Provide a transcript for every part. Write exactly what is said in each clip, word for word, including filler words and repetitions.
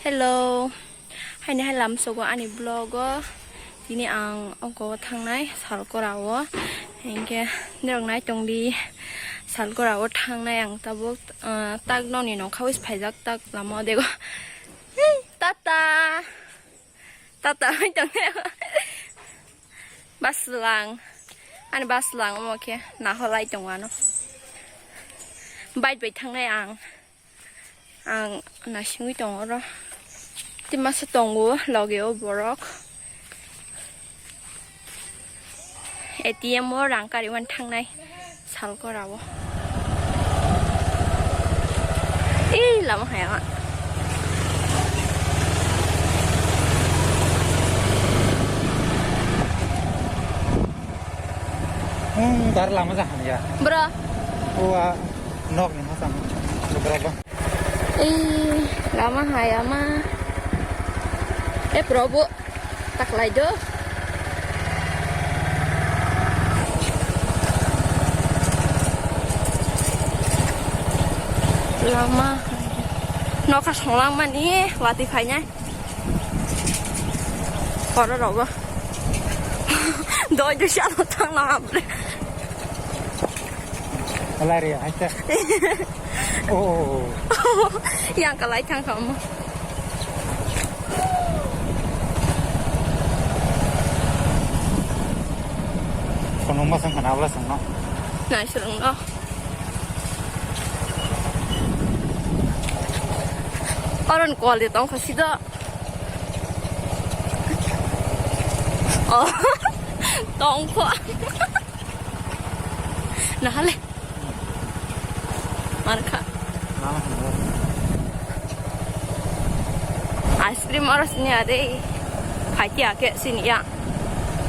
Hello. Haini hai lamsogo ani vlog o. Tini ang oko thangnai Salkora o. Hinkhe norok nai tongdi Salkora o thangnai ang tabuk, ah, tak nokni nokha wi phaijak tak lama o dego. Tata. Tata hai tongnai. Baslang. Ani baslang omo khe naholai tongo ano. Bike bai thangnai ang. Ang naisingwi tongo oro. Tei masa tongo loge o borok. A T M o rang kariwani thangnai Salkora o. Ei lama hai ama. Hmm, dar lama jahan ya. Bro. Ua. Nok ni hasam. Bro, bro. Ei, lama hai ama. Eh, Prabhu, taklai do. Lama. Nokha songlang mani, wati phainai. Oro rogo. Doi doi sha thang na amre. Alai re, aita. Oh. Yang kalai thang kamu. Kono masang kana abla sang no. Nai serang no. Oron kol de tong khasi do. Oh. Tong kho. Nahale. Markha. Ice cream oro sini ade. Phaiti ake sini ya.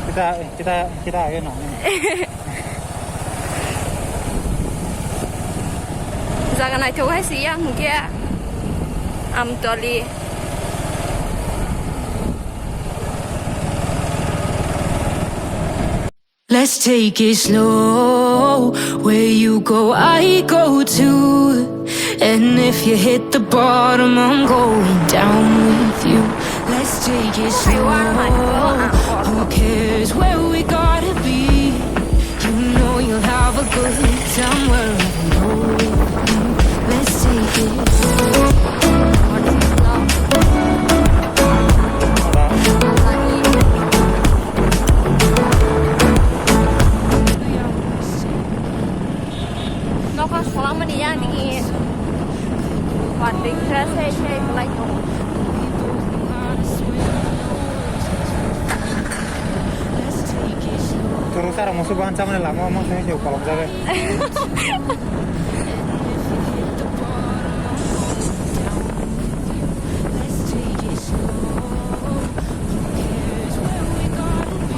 Kita, kita, kita ayo na. Jaga naithok hai si ya hwnkhe Amtoli. Let's take it slow. Where you go, I go too. And if you hit the bottom, I'm going down with you. Let's take it slow. Who cares where we gotta be? You know you'll have a good time wherever you go with me. Let's take it. Nokha solamani ya nini. Pandai kira sai sai belai tongo. Turu sara musu bahan chamani lama omo sai sai kolok jabe.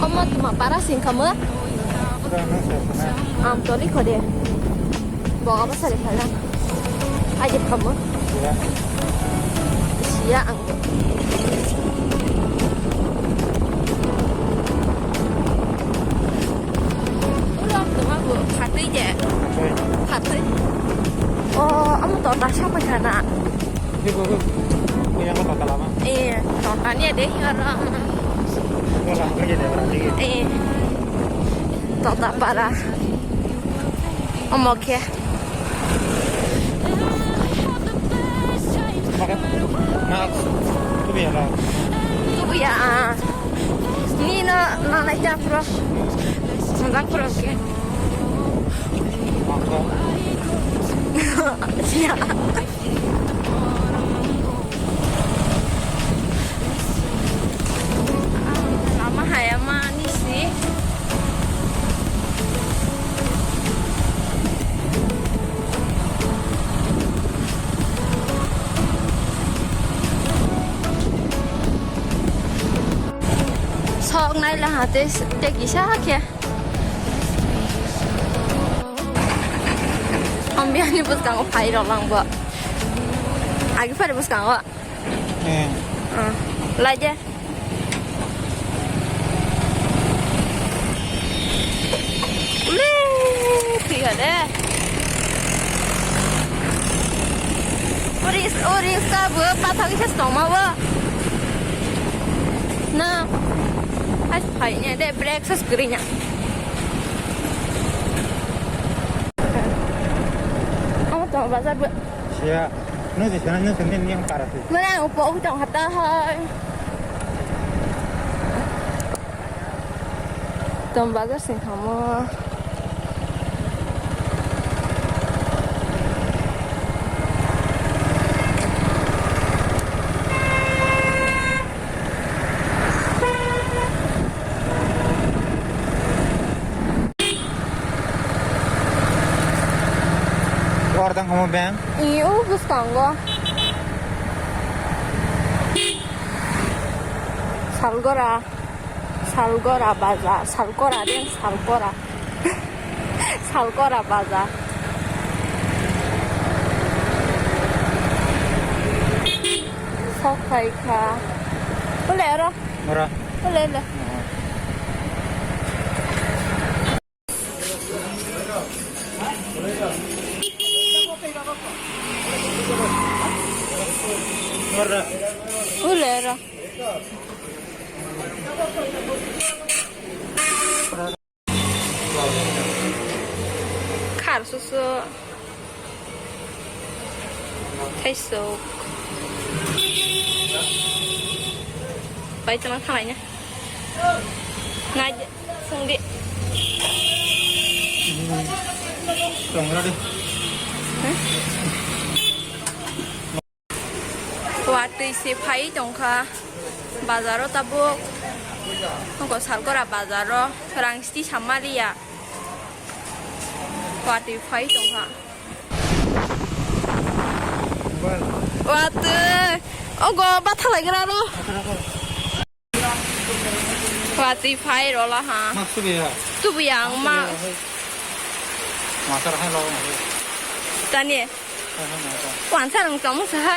Omo tuma para sing kamo? Amtoli khode. Bo abo sari phala. Aje kamo. Siya ang. Ulo ang tuma bo phatwi de. Phatwi. Oh, amo to ta sa pa kana. Ini gua, gua, gua yang kau tak lama. Iya, tota ni ada yang orang. Gua lama kerja deh, berarti. Iya. Tota para. Omo khe. Makan. Nah, itu biar lah. Itu ya. Ni na, na, na, ya, bro. Sangkak, bro, khe. Makan. Siya. Lama hai ama ni si. Sok nai la ha te, te kisa khe. Ambiani bwskango phai rok lang bo. Agi phari bwskango. Eh. Ah, lai de. Ule, thwi ha de. O Ris, o ris ka bo pathak isa tongma bo. Na. Ais phai ne de brake sa skri nya. Amo to bazar bo. Siya, no de sana no sende ni para tu. Mana upo utang hata hai. Tom bazar sing thamo. Ordang homo bang? Iyo, bwskango. Salgora. Salgora bazar, Salgora de, Salgora. Salgora bazar. Sok phai kha. Ule ro. Ora. Ule, ule. Ora. Ule ro. Khar susu. Thaisok. Bai tongna thalai na. Nai de, sung de. Tongra de. Watwi se phai tongkha bazaro tabuk. Nokho Salgora bazaro rang siti samaliya. Watwi phai tongkha. Watwi. Ogo bathalaigra ro. Watwi phai rola ha. Mak subi ya. Tubu yang ma. Masar hai lo. Tani. Hai hai masar. Wansa rang tong sa hai.